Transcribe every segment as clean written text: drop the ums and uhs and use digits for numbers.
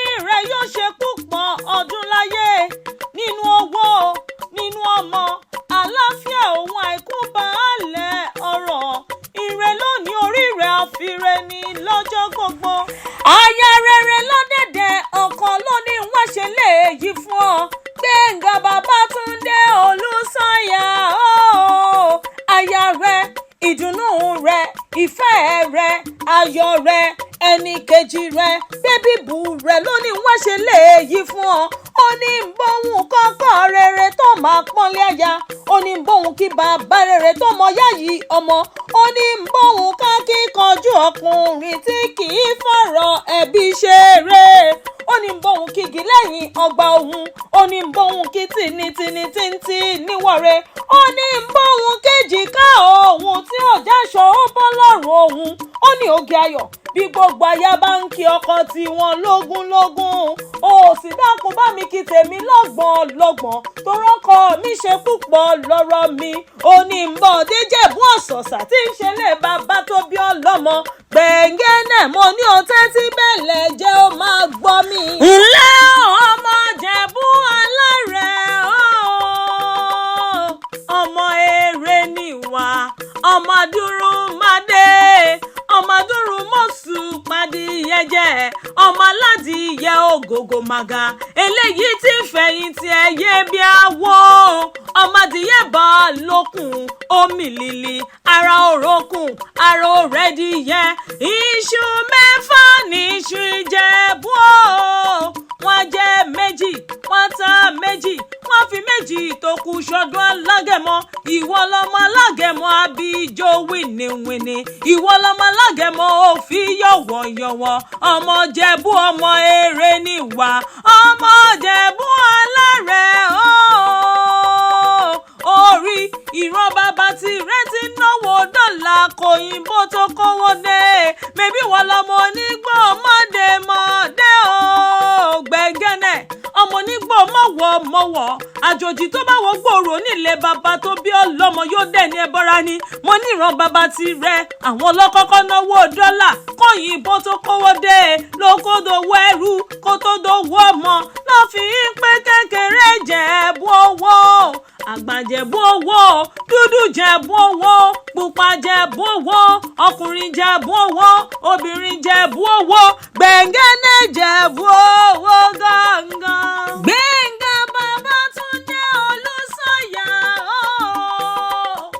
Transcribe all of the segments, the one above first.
Orí rẹ̀ yóò ṣe púpọ̀ ọdún láyé, nínú owó, nínú ọmọ, àlàáfíà, òun àìkú baálẹ̀ ọ̀rọ̀. Ire lónìí, orí rẹ̀ àfiré ní lọ́jọ́ gbogbo. Aya rere lọ́dẹ̀dẹ̀ ọkọ ló ní wọ́n ṣe léèyí fún ọ. Gbẹ̀ngà Babátúndé Olùsànyà ooo, aya rẹ, ìdùnnú rẹ, ìfẹ́ rẹ, ayọ̀ rẹ, ẹnì kejì rẹ, baby boo rẹ ló ní wọ́n ṣe léèyí fún ọ. Ó ní bóun kọ́kọ́ rere tó máa pọ́nlé aya. Ó ní bóun kí bàbá rere tó mọ yáyí ọmọ. Ó ní bóun ká kíkanjú ọkùnrin tí kì í fọ̀rọ̀ ẹbí ṣeré. Ó ní bóun kígi lẹ́yìn ọgbà òun. Ó ní bóun kí tìǹtìǹ tìǹtì níwọ̀re. Ó ní bóun kejì ká òun tí ò jáṣọ ó bọ́ lọ́rùn òun. Ó ní oge ayọ̀ bí gbogbo aya bá ń kí ọkọ tiwọn lógúnlógún, ó sì dákun bá mi kí tèmi lọ́gbọ̀n lọ́gbọ̀n, torọ́kọ mi ṣe púpọ̀ lọ́rọ̀ mi. Ó ní ń bọ̀ déjẹ̀bú ọ̀sọ̀ọ̀sà tí ń ṣe lé bàbá tó bí ọlọ́mọ. Gbẹ̀ngẹ́nẹ̀, mo ní o tẹ́tí bẹ̀lẹ̀ jẹ́ ó máa gbọ́ mi. Ńlẹ́ ọmọ Jẹ̀bú alárẹ̀ ooo, ọmọ eré níwà, ọmọ dúró máa dé, ọmọ dúró mọ̀sù padìyẹ jẹ́, ọmọ aládìyẹ ògògò màgà eléyìí tí fẹ̀yìntì ẹ̀yẹ bí awọ, ọmọdìyẹ bá lókun omi líli ara òrókùn ara òrẹ́dìyẹ. Iṣu mẹ́fà ní iṣu Ìjẹ̀bú o. Wọ́n jẹ́ méjì, wọ́n ta méjì, wọ́n fi méjì tó kù ṣọdún alágẹmọ. Ìwọ lọmọ alágẹmọ abíjó wìnìwìnì. Ìwọ lọmọ alágẹmọ òfin yọ̀wọ̀yọ̀wọ̀. Ọmọ Jẹ̀bú, ọmọ eré níwà, ọmọ Jẹ̀bú alárẹ̀ ooo. Orí ìran bàbá tirẹ̀ ti náwó dọ́là kòyìnbó tó kówó dé. Mẹbí wọn lọmọ onígbò mọ́dé mọ́dé o. Gbẹ̀gẹ́nẹ̀, ọmọ onígbò mọ̀wọ́ mọ̀wọ́, àjòjì tó bá wọ́n gbòòrò nílé bàbá tó bí ọlọ́mọ yóò dẹ̀ ní ẹbọra ni. Mo níran bàbá tirẹ̀, àwọn ọlọ́kọ́kọ́ náwó dọ́là kòyìnbó tó kówó dé, lókòdòwò ẹrú kó tó dòwò ọmọ lọ́ fi ń pé kékeré jẹ̀bú owó, àgbà jẹ̀bú owó, dúdú jẹ̀bú owó, pupa jẹ̀bú owó, ọkùnrin jẹ̀bú owó, obìnrin jẹ̀bú owó. Gbẹ̀ngẹ́nẹ́ jẹ̀bú owó gángan. Gbẹ̀ngà Babátúndé Olùsànyà ooo,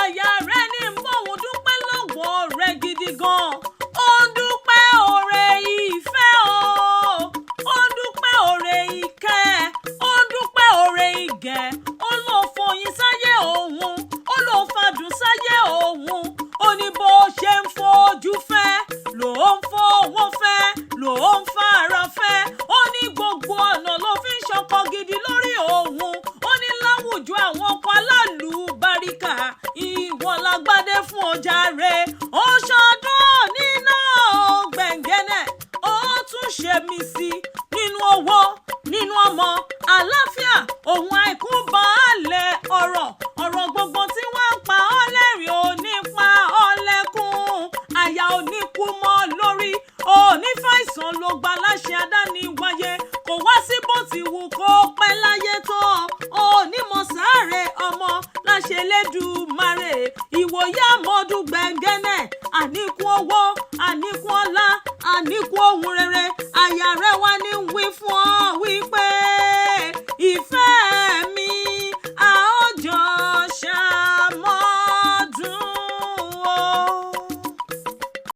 aya rẹ̀ ní bóun dúpẹ́ lọ́wọ́ rẹ̀ gidi gan. Ó ń dúpẹ́ oore ìfẹ́ o, ó ń dúpẹ́ oore ìkẹ́, ó ń dúpẹ́ oore ìgẹ̀. Ó lọ fọyín sáyé òun, ó lọ fàdùn sáyé òun. Ó ní bó ṣe ń fojú fẹ́ ló ń fowó fẹ́ ló ń fara fẹ́. Ó ní gbogbo ọ̀nà ló fi ń ṣọkọ gidi lórí òun. Ó ní láwùjọ àwọn ọkọ alálùbáríkà, ìwọ lágbádé fún ọjà rẹ̀. Ó ṣọdún nínú gbẹ̀ngẹ́nẹ̀, ó tún ṣe mí sí nínú owó, nínú ọmọ, àlàáfíà, òun àìkú baálẹ̀ ọ̀rọ̀. Ọ̀rọ̀ gbogbo tí wọ́n ń pa ọ́ lẹ́rìn ò ní pa ọ́ lẹ́kún. Àyà ò ní kú mọ́ lórí, òní fàìsàn ló gba láṣẹ adáni wáyé. Kò wá sí bó ti wù kó pẹ́ láyé tó, òní mọ̀ sáré ọmọ láṣẹ Elédùmarè. Ìwòye àmọ́dún, gbẹ̀ngẹ́nẹ̀, àníkún owó, àníkún ọlá, àníkún ohun rere.